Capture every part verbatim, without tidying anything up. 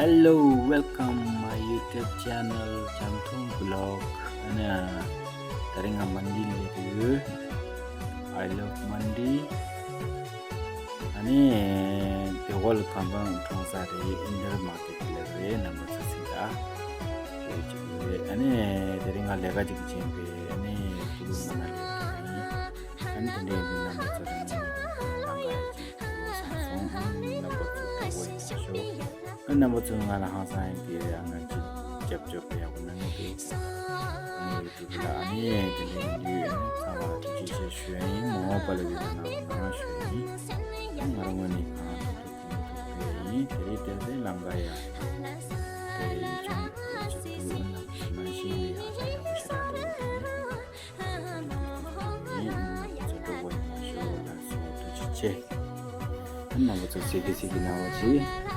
Hello, welcome my YouTube channel, Jamthong Vlog. ཨ་ནི་དེ་རིང་ང་མན་ཌི་སླེབས་ཡོད། I love Mandi. ཨ་ནི་དེ་གོ་ལ་གང་གང་གྲོང་ས་རེད། ཨིན་ཌར་མར་ཀེཊ་སླེབས་རེད། རྣམ་པ་ཚོ་གཟིགས་ད། དེ་ཅིག་རེད། ཨ་ནི་དེ་རིང་ང་ལས་ཀ་ཅིག་བྱས་པས། ཨ་ནི་ཀུ་ལུ་མ་ན་ལི་སླེབས་ཡིན། ཨ་ནི་དེ་འདྲའི་མི་རྣམ་པ་ཚོ་རིང་ལ་ལང་ཀ་ཡ་ཅིག་ཡོད་ས་སོང་། ཨ་ནི་རྣམ་པ་ཚོ་ཐུགས་དགོངས་ཡིན་ཤོག་ཨ་རྣམ་པ་ཚོས་ང་ལ་ཧང་སང་ཡིན་པའི་ཨ་ང་ཅིག་རྒྱབ་སྐྱོར་ཡག་པོ་གནང་གི་འདུག་ཨ་ནི་ཡུ་ཊུབ་ལ་ཨ་ནི་དེ་འདྲ་ཡིན་དུས་ཨ་ནི་ཚང་མ་ལ་ཐུགས་རྗེ་ཆེ་ཞུ་ཡ་ཡིན། མ་འོངས་པ་ལ་ཡུ་ཊུབ་ནང་ལ་ང་ཞུ་ཡ་ཡིན། ཨ་ང་རང་ངོས་ནས་གང་ཐུབ་ཐུབ་ཐུབ་ཐུབ་ཡ་ཡིན། དེ་རིང་དེ་ཚེ་ལང་ཀ་ཡ་དེ་ཡུལ་ལྗོངས་ཅིག་ཏུ་ཨ་ནི་མ་ཤེས་ནས་ཧ་ཅང་ཡག་པོ་ཞེ་དྲག་འདུག་ཨ་ནི། ཡིན། ཚོ་སྤྲོ་པོ་ཡིན་ཤོག་ལ་སོ་ཐུགས་རྗེ་ཆེ། རྣམ་པ་ཚོ་གཟིགས་གི་གཟིགས་གི་གནང་བ་ཅིག་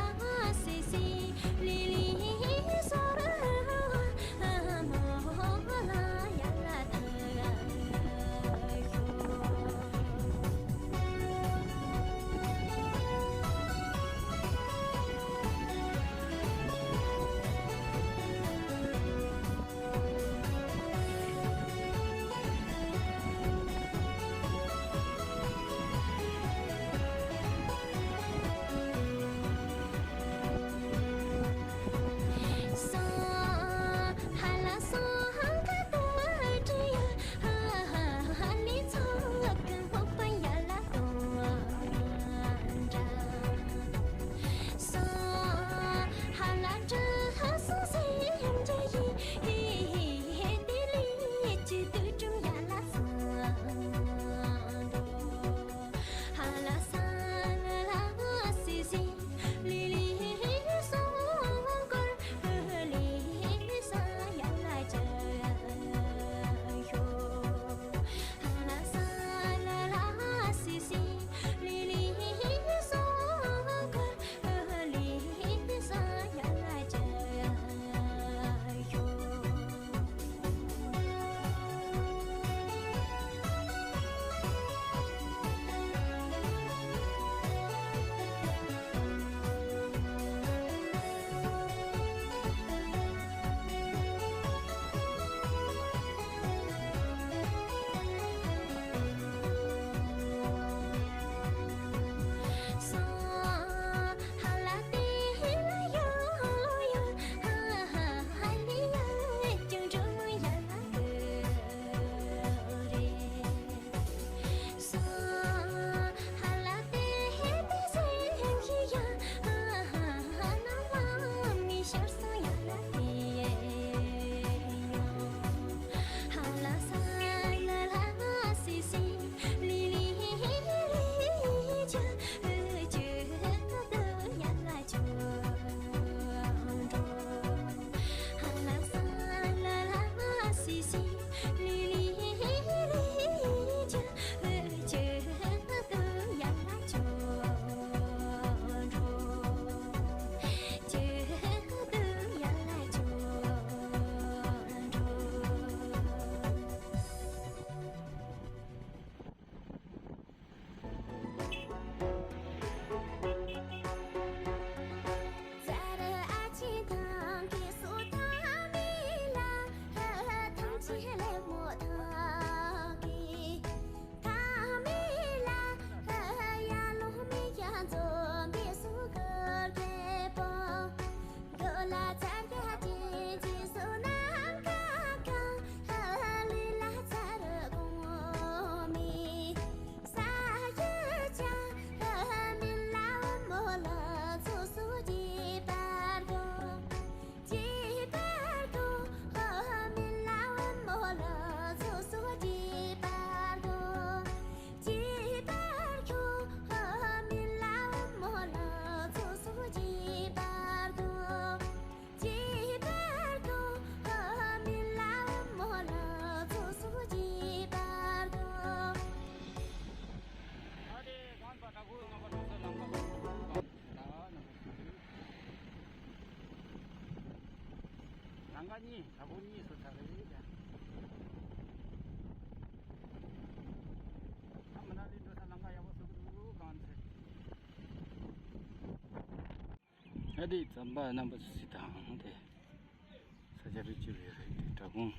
ལང་ཀ་གཉིས། ད་གོ་གཉིས་སུ་ཚར་རེད་ད། ད་མི་ན་ལི་འགྲོ་ས་ལང་ཀ་ཡག་པོ་བཟོ་གི་འདུག་གང་ཚེ། ཨ་དེ་རྩམ་པ་རྣམ་པ་ཚོ་སི་དང་དེ་ས་ཆ་རི་ཅི་བའི་རེད་དེ་དྲ་ཁུང་།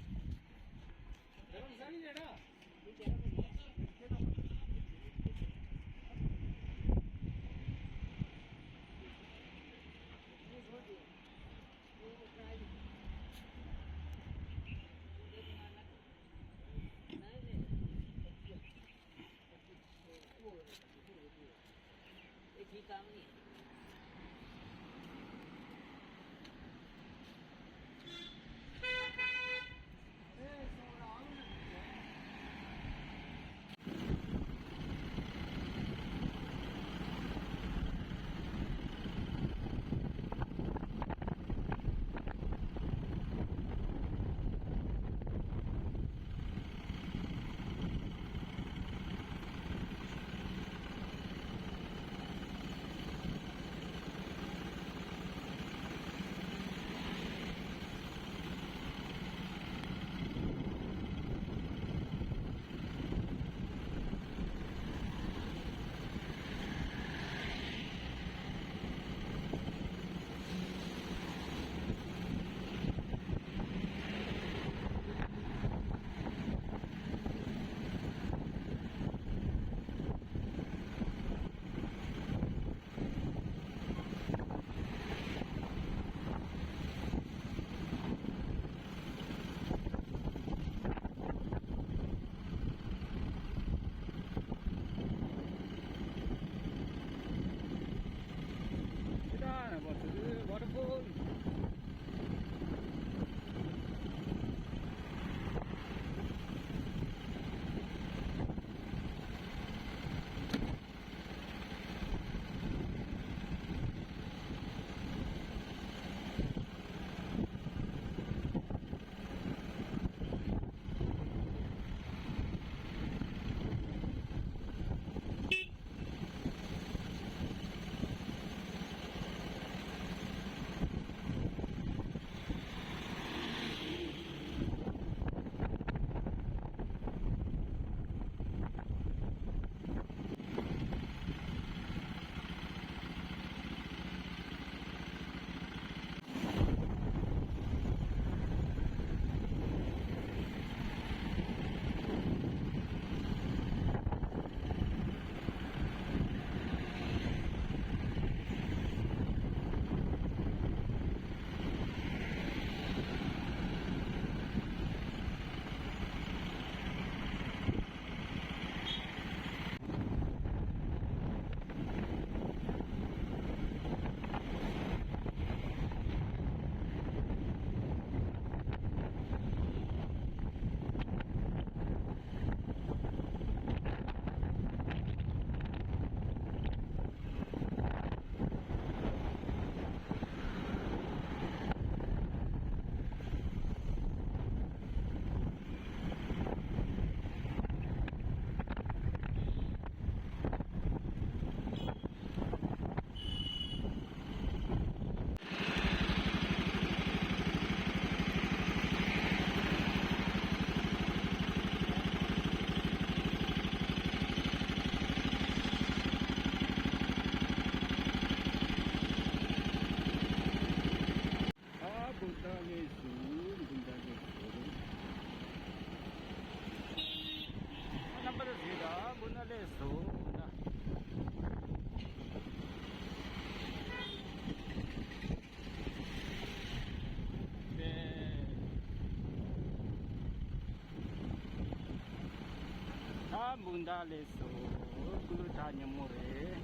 Waterfall. ཨ་བུ་ད་ལེ་སུ། བུ་ད་ལེ་སུ། རྣམ་པར་ཟེར་ད་བུ་ན་ལེ་སུ། བུ་ན། ད་བུ་ད་ལེ་སུ། ཀུ་ལུ་ད་ཉིན་མོ་རེད།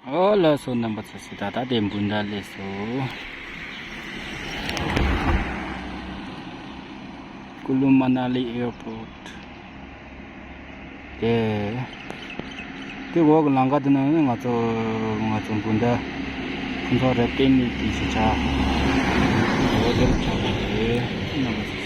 ཨོ་ལགས་སོ། རྣམ་པ་ཚོ་སི་ད་ད་དེ་བུ་ད་ལེ་སུ། ཀུ་ལུ་མ་ན་ལི་ཨེར་པོར་ཊི། དེ། དེ་འོག་གི་ལམ་ཁ་དེ་ནང་ནས་ང་ཚོ་ང་ཚོ་བུ་ད་ཕུན་ཚོགས་ར་བརྟེན་ནས་དེ་ཞིག་ཆགས། འོ་དེར་ཆགས་པ་རེད། རྣམ་པ་ཚོ།